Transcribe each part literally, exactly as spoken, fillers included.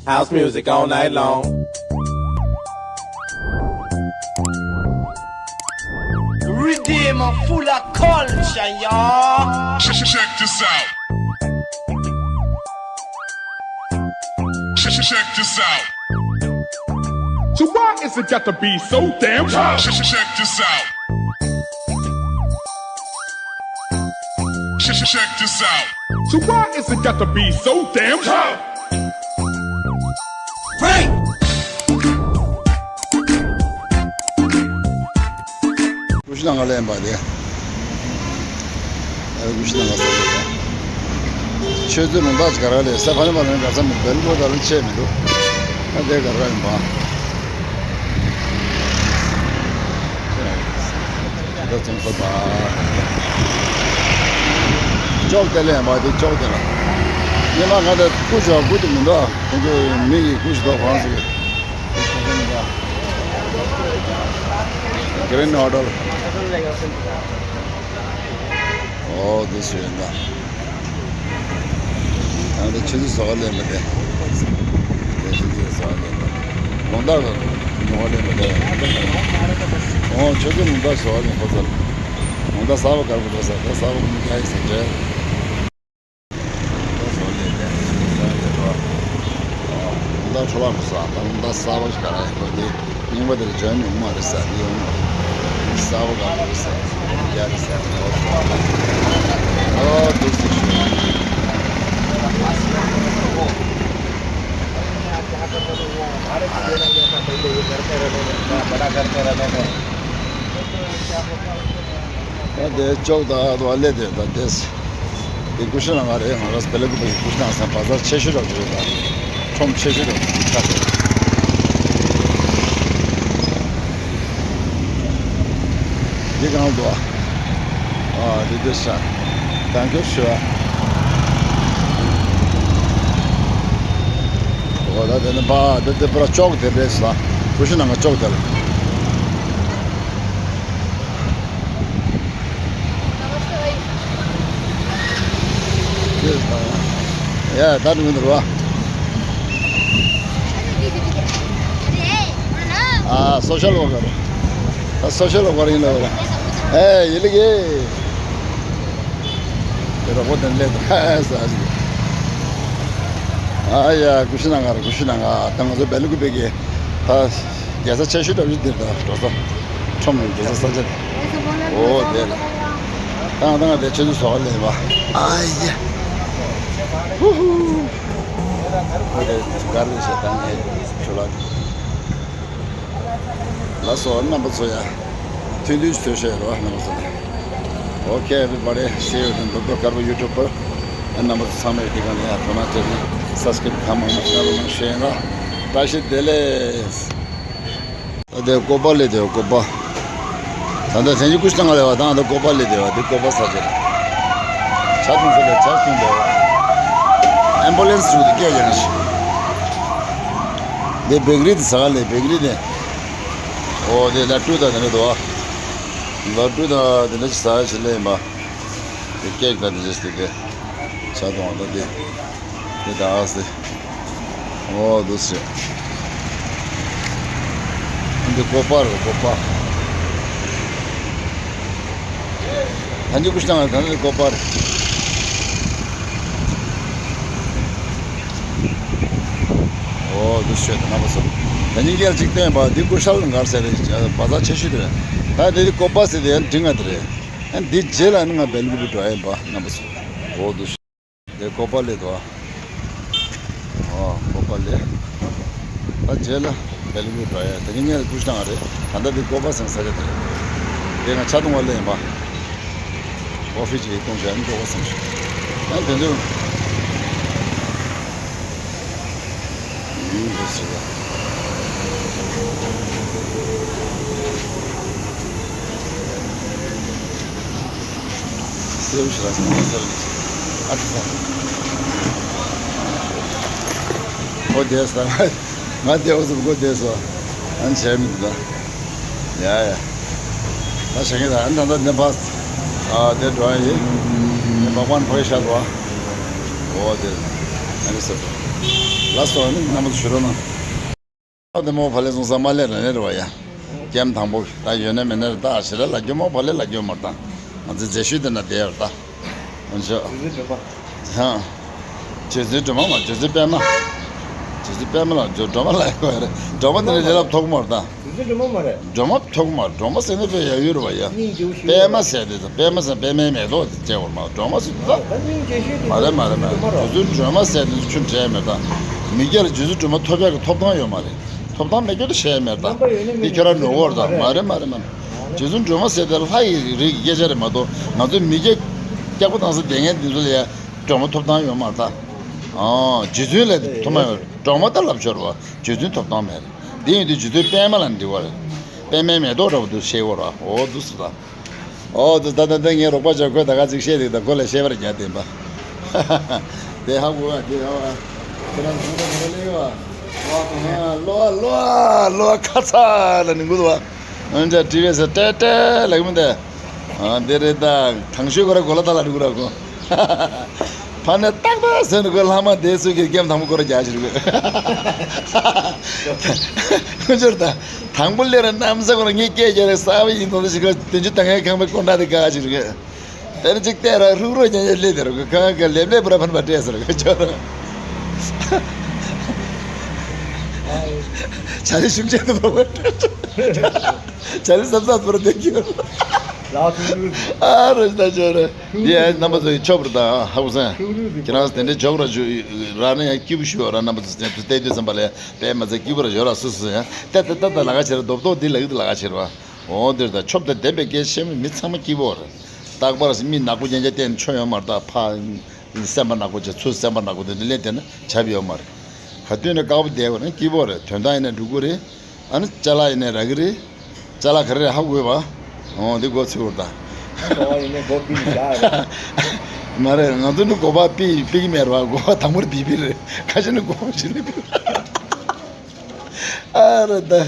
House music all night long. Redeem full of culture, y'all. Check this out. Check, check, check this out. So why is it got to be so damn tough? Check, check, check this out. Check, check, check this out. So why is it got to be so damn tough? Break! ཀུ་ཤུ་ནང་ལ་ལེན་པ་དེ། ཨ་ཀུ་ཤུ་ནང་ལ་ཟ་དགོས་པ། ཆུ་ཚོད་ལུང་ཐག་ག་ར་ལས་ས་ཕ་ནི་མ་ལོན་ག་ས་མི་བེལ་གོ་ད་ལོ་ཆད་མི་འདུག་ཨ་དེ་ག་ར་ཡིན་པ། ད་ཚོང་ས་པ། ཅོག་དེ་ལེན་པ་དེ་ཅོག་དེ་ལ། ཉི་མ་ང་ད་ཀུ་ཤུ་དགུ་དེ་མི་འདུག་ཁོང་ཚོ་མི་གི་ཀུ་ཤུ་དོ་ཁོང་ཚོ་གི། Green order. ཨོ་དེ་སུ་ཡིན་ད། ཨ་ནི་ཆུ་ཚོད་བཟོ་བ་ལེན་པ་དེ། དེ་ཆུ་ཚོད་བཟོ་བ་ལེན་པ། ལུང་ཐག་ཉོ་བ་ལེན་པ་དེ། ཨོ་ཆུ་ཚོད་ལུང་ཐག་བཟོ་བ་ལེན་པ་ཚར། ལུང་ཐག་གསར་པ་དཀར་པོ་འགྲོ་ས་དེ་གསར་པ་ཀུན་ཀྱང་ཡིན་ས་རེད། ད་འཕྲོ་བརླག་མི་བཟོ། ད་ལྟ་གསར་པ་ཞིག་ག་རེ་ཡོད་དེ་རྙིང་པ་དེར་འཇོན་ནི་མ་རེད་ཟེར། དེ་ཡོང་མ་རེད། གསར་པ་ག་རེ་རེད་ཟེར། རྒྱ་རེད་ཟེར། ཨོ་དེ་ཟེར་ཞུ། ད་དེ་ཅོག་ད་དུ་ཨ་ལེ་དེ་ད་དེ། དེ་ཀུ་ཤུ་ནང་ང་རེད། ང་རང་བེ་ལ་ཀུ་པེ་ཀུ་ཤུ་ནང་སང་བ་ཟར་ཆེ་ཤོས་རག་གི་རེད། ད་ཁྲོམ་ཆེ་ཤོས་རག་གི་རེད། འདི་གང་འདུག་ཨ། ཨ་འདི་འདི་ཤ། དང་གི་ཤ། འོ་ད་དེ་ནི་པ་དེ་དེ་པར་ཅོག་དེ་རེད་ཤ། ཀུ་ཤུ་ནང་ང་ཅོག་དེ་རེད། ཡ་ད་ནི་མི་འདུག་བ། ཨ་སོ་ཤལ་ཝོ་ཀར། ད་སོ་ཤལ་ཝོ་ཀར་ཡིན་ལ་བ། ཨེ་ཡི་ལི་གེ། དེ་རོ་བོ་དེ་ལེ་ད་ས་ཞིག་ཨ་ཡ་ཀུ་ཤུ་ནང་ང་ར་ཀུ་ཤུ་ནང་ང་ད་ང་ཚོ་བེ་ལི་ཀུ་པེ་གི་ད། རྒྱལ་ས་ཆེ་ཤོས་འདྲ་བོ་ཞིག་འདིར་དང་འགྲོ་ས། ཁྲོམ་ནང་འགྲོ་ས་ས་ཆ་དེ། ཨོ་དེ་ལ། ཏང་ཏང་དེ་ཆེ་ཚུལ་བཟོ་བ་ལེན་པ། ཨ་ཡེ། ཧུ་ཧུ། ཨོ་དེ་གར་ལས་བྱེད་སྟངས་ངས་ཆུ་ལ། ལགས་སོ་རྣམ་པ་ཚོ་ཡ། ཐུང་ཐུང་ཞིག་ཐོས་ཤེས་རོགས་རྣམ་པ་ཚོ། Okay, everybody, see you in the Karbo YouTuber. ཨ་རྣམ་པ་ཚོ་ཚང་མས་དེ་ག་ནས་ཡ་ཐོ་ན་དེ་ནས་subscribe་གང་མང་མང་གནང་རོགས་གནང་ཞུ་ཡིན་ལ། བཀྲ་ཤིས་བདེ་ལེགས། ད་དེ་ཀོ་པ་ལས་དེ་ཀོ་པ། ད་ལྟ་དེང་གི་ཀུ་ཤུ་ང་ལས་བ་དང་ད་ཀོ་པ་ལས་དེ་བ་དེ་ཀོ་པ་ས་ཆ། ཆ་ཐུང་ས་ལས་ཆ་ཐུང་དེ་བ། ཨེམ་བུ་ལེན་སི་ཞུ་དེ་སྐད་ཀྱང་ཞིག་དེ་བེག་རི་དེ་ཟ་ག་ལས་བེག་རི་དེ། ཨོ་དེ་ལ་ཀྲུ་ད་དེ་འདྲ་དོ། ལ་ཀྲུ་ད་དེ་འདྲ་ཞིག་ཟ་ཞིག་ལས་ཡིན་པ། དེ་སྐད་ཀྱང་དེ་འདྲ་ཞིག་དེ་ཆ་ཐུང་བ་ད་དེ། དེ་ད་ཨ་སི། ཨོ་འདུག་སེ། འདི་ཀོ་པ་རེད་ཀོ་པ། ད་འདི་ཀུ་ཤུ་ང་ད་འདི་ཀོ་པ་རེད། ཨོ་འདུག་སེ་ད་ན་པ་སོ། ད་ནི་ངས་ཅིག་བསྟན་པ་འདི་ཀུ་ཤལ་ངར་ཟེར་རེད་བ་ཟར་ཆེ་ཤོས་རེད། ད་འདི་ཀོ་པ་ཟེར་དེ་ཡང་འབྲི་ང་དེ་རེད། ཨ་འདི་རྗེས་ལ་ནི་ང་བེལ་ཀུ་པི་འགྲོ་ཡིན་པ་ན་པ་སོ། ཨོ་འདུག་སེ། དེ་ཀོ་པ་ལེ་དོ། ཨོ་ཀོ་པ་ལེ། ད་རྗེས་ལ་བེལ་མི་འགྲོ་ཡ་དེ་ནི་ངས་ཀུ་ཤུ་ནང་རེད། ད་ལྟ་འདི་ཀོ་པ་སེང་ས་ཆ་དེ་རེད། དེ་ང་ཆ་ཐུང་བ་ལེན་པ། ཀོ་ཧྥི་ཅིག་གཏོང་བྱ་ནི་ཀོ་པ་སེང་ཞིག་ཨ་དེ་འདུག་ཡིན་དེ་ཞིག་ལ། སེའུ་ཞིག་ལ་སེའུ་ཟེར་ནས་ཨ་ཙི་ཙི། ཨོ་དེ་ས། ང་དེ་འོ་ཟུག་གོ་དེ་སོ། ཨན་བྱས་མི་འདུག་ད། ཡ་ཡ། ད་བྱས་ངེས་ད་ཨན་ད་ད་ནེ་པཱལ། ཨ་དེ་འགྲོ་ཡ་ཡིན། ནེ་པཱལ་ཕར་ཕེབས་ཤག་འགྲོ། འོ་དེ། ཨ་ནི་ཟེར་ཏོ། ལ་སོ་ནི་རྣམ་པ་ཚོ་ཞུ་རོགས་གནང་། ཨ་དེ་མོ་ཕ་ལེ་སོང་ས་མ་ལེ་ར་ནེ་ར་བ་ཡ། ཀེམ་དང་པོ་ད་ཡོད་ནེ་མེད་ནེ་ར་ད་ཞེ་ར་ལ་རྒྱུ་མོ་ཕ་ལེ་ལ་རྒྱུ་མ་ད། ང་ཚོ་རྫས་ཤུལ་དེ་ན་བསྡད་ཡོད་ད། ཨ་ཅོ། རྫས་སྒྲོལ་མ། ཧ། རྗེ་བཙུན་སྒྲོལ་མ་མ་རྗེ་བཙུན་པད་མ། རྗེ་བཙུན་པད་མ་ལ་རྗེ་སྒྲོལ་མ་ལ་ཡོད་རེད། སྒྲོལ་མ་དེ་ནི་ལས་སླ་ཐོག་མར་ད། རྫས་སྒྲོལ་མ་མ་རེད། སྒྲོལ་མ་ཐོག་མར་སྒྲོལ་མ་ཟེར་ནི་དཔེ་ཡ་ཡོད་རེད་བ་ཡ། སྙིང་རྗེ་བོ་ཞིག་པད་མ་ཟེར་དེ་ད་པད་མ་ཟེར་པད་མའི་མེ་ཏོག་དེ་སྐྱེ་བར་མ་སྒྲོལ་མ་ཟེར་དེ་ད། ད་སྙིང་རྗེ་ཤོས་དེ་མ་རེད་མ་རེད་མ་རེད། མ་རེད། རྗེ་བཙུན་སྒྲོལ་མ་ཟེར་དེ་ཆུ་འདྲེས་མེད་ད། མི་སྐྱ་ལ་རྗེ་བཙུན་སྒྲོལ་མ་ཐོབ་ཡག་གི་ཐོབ་ཐང་ཡོད་མ་རེད། ཐོབ་ཐང་མེད་རྒྱུ་དེ་བཤད་མེད་ད། རྣམ་པ་ཡོད་ནི་མི་མི་ཁྱོད་ར་ནོར་བར་ད་མ་རེད་མ་རེད་མ་རེད། རྗེ་བཙུན་སྒྲོལ་མ་ཟེར་དེ་ལྷ་ཡི་རིགས་ཀྱི་སྐད་ཆ་རེད་མ་གཏོགས་ང་ཚོ་མི་སྐྱ་སྐྱག་པ་བཏང་ས་བསྡད་མཁན་འདི་ཚོ་ལ་ཡ་སྒྲོལ་མ་ཐོབ་ཐང་ཡོད་མ་རེད་ད། ཨོ། རྗེ་བཙུན་ལ་ཐོབ་མ་ཡོད། སྒྲོལ་མ་ད་ལབ་ཆོག་རེད་བ། རྗེ་བཙུན་ཐོབ་ཐང་མེད་རེད། འདི་ཡིན་དུས་རྗེ་བཙུན་པད་མ་ལ་འདྲི་བ་རེད། པད་མའི་མེ་ཏོག་འདྲ་བོ་འདུག་ཤེས་བོ་ར། ཨོ་འདུག་སུ་ད། ཨོ་འདུག་ད་ད་ད་ངའི་རོགས་པ་ཅག་ཁོས་ད་ག་ཅིག་བཤད་འདུག་ད་ཁོ་ལ་བཤད་པར་རྒྱག་བསྟན་པ། དེ་ཧ་གོ་བ་དེ་ཧ་བ། ཁྱེད་རང་ཚོ་ད་ག་ལེ་བ། ལོ་ལོ་ལོ་ཁ་ཚ་ལ་ནི་འགུལ་བ། འོན་ཀྱང་ཊི་བི་ཨེས་ཏྲེ་ཏྲེ་ལ་གི་མི་འདི། ཨ་འདི་རེད་ད། དང་ཤོས་ཁོ་ར་གོ་ལ་ད་ལ་འགྲོ་གི་ར་གོ། ཕ་ནས་ཏག་ཏག་ཟེར་ནས་ཁོའི་ལྷག་མ་དེ་ཚོས་ཀྱི་ཀེམ་དང་པོ་སྐོར་རྒྱག་ཕྱིར་དགོས། ཁོ་ཚོར་ད་དང་པོ་སླེབས་ར་གནམ་ས་ཁོ་ར་ངས་སྐད་རྒྱག་རེད་གསར་པ་ཡིན་དང་ཞིག་ག་དོན་ཆུ་ད་ངའི་ཁང་པའི་སྐོར་འདྲ་དེ་དགའ་ཕྱིར་དགོས། དེ་ནས་ཅིག་བལྟས་ར་ཧྲུག་ཧྲུག་ཉན་ཉན་སླེབས་དེ་ར་གོ་གང་ག་ལེབ་ལེབ་ར་ཕན་པ་སྤྲད་ཟེར་གོ་ཅོ་ར། ཆ་ལི་ཤུགས་ཆེན་དུ་བབས། ཆ་ལི་སབ་སབ་བོར་བསྡད་ཀྱི་ཡོད། ལགས་སོ། ཨ་རོ་ད་ཅོ་ར། འདི་ཡ་རྣམ་པ་ཚོ་ཡི་ཆོབ་ར་ད་ཧ་གོ་སོང་། ཁྱེད་རང་དེ་འདྲའི་ཇོག་ར་ཇུ་ར་ནི་ཡང་སྐྱིད་པོ་ཞུ་བ་ར། རྣམ་པ་ཚོ་དེ་ཚོ་བལྟས་དུས་ཙམ་པ་ལས་དཔེ་མ་ཚད་སྐྱིད་པོ་ར་ཡོད་ར། སུ་སུ་ཡང་ཏེ་ཏེ་ཏེ་ཏེ་ལ་ག་ཆེ་ར་རྡོབ་རྡོབ་འདི་ལ་གི་འདི་ལ་ག་ཆེ་ར་བ། འོ་འདིར་ད་ཆོབ་དང་ལྡན་པའི་སྐད་ཆ་བཤད་མི་མི་ཚང་མ་སྐྱིད་པོ་རེད། རྟག་པར་མི་ནག་པོ་རྐྱང་རྐྱང་བལྟས་ནས་ཆོ་ཡོང་མ་རེད་ད། ཕ་སེམས་པ་ནག་པོ་བྱས་ཚུར་སེམས་པ་ནག་པོ་དེ་འདྲ་ལས་བལྟས་ན་བྱབ་ཡོད་མ་རེད། ག་དུས་ནས་དཀར་པོ་བསྡད་པ་ན་སྐྱིད་པོ་རེད། དོན་དག་ཡིན་ན་འགྲིག་གི་རེད། ཨ་ནི་ཅ་ལག་ཡིན་ན་རག་གི་རེད། ཅ་ལག་ག་རེ་རེད་ཧ་གོ་བ། འོ་འདི་མགོ་ཚོས་བོར་ད། གོ་བ་ཡིན་ན་མགོ་པི་ནི་བཞག་རེད། མ་རེད། ང་ཚོ་ནི་གོ་བ་པི་པི་གི་མེད་རེད་བ། གོ་བ་དང་པོར་པི་པི་རེད། ཁ་ཤས་ནི་གོ་བ་ཞིག་ནི་པི། ཨ་རེད་ད།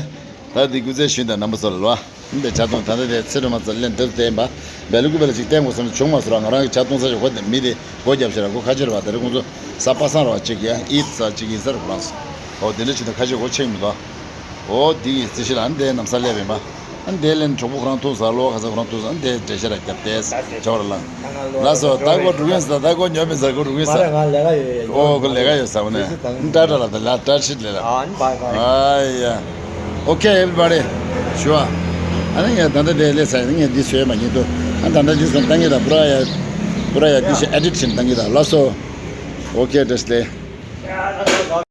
ད་འདི་སྐུ་ཚེ་ཞུན་དང་རྣམ་པ་ཚོ་ལ་ལོ། འདི་ཇ་འཐུང་ད་ལྟ་དེ་ཚེ་རིང་མ་ཚོ་ལེན་འདིར་བསྟན་པ། བལ་ལུ་ཀུ་བལ་ཅིག་བསྟན་དགོས་བསམ་ནས་བྱུང་མ་སོང་ར། ང་རང་གི་ཇ་འཐུང་ས་ཞོག་ཁོ་དེ་མི་དེ་སྒོ་རྒྱབ་ཤེས་ར། སྒོ་ཁ་ཕྱིར་བ་དེ་རིང་ཁོང་ཚོ་ས་པ་སངས་ར་བ་ཅིག་ཡ་ཨིད་ས་ཅིག་ཡིན་ས་རེད་ཁོ་རང་ཚོ། འོ་དེ་འདྲ་ཅིག་དང་ཁ་ཤས་སྒོ་ཕྱེ་མི་འདུག་འོ་དེ་ཡི་རྩི་ཤིང་ལ་འདི་ནམ་ས་སླེབས་ཡིན་པ། ཨ་འདས་ལན་གྲོགས་པོ་ཁོ་རང་ཐུག་ས་ལོ་ག་ས་ཁོ་རང་ཐུག་ས་འདས་འདྲེ་ཤ་ར་རྒྱབ་སྟེ་ཇོ་ར་ལ། ལ་སོ་ད་གོ་འགྲོ་གིན་ས། ད་གོ་ཉོ་མི་ས་གོ་འགྲོ་གིན་ས། མ་རེད། ང་ལས་ཀ་ཡོད་ཡོད། ཨོ་གོ་ལས་ཀ་ཡོད་ས་བ་ནས་ཏྲ་ཏྲ་ལ་ད་ལ་ཏྲ་ཤིད་ལས་ལ། ཨ་ནི་བའི་བའི། ཨ་ཡ། Okay everybody. Sure. ཨ་ནི་ངས་ད་ལྟ་དེ་ལས་ས་ཡིན། ངས་འདི་བཟོས་མ་ཉན་དུ། ཨ་ད་ལྟ་འདི་བཟོས་བཏང་གི་ད་པུ་ར་ཡ། པུ་ར་ཡ་འདི་ཞིག་ཨེ་ཌིཊ་བྱེད་བཏང་གི་ད་ལ་སོ། Okay བཀྲ་ཤིས་བདེ་ལེགས།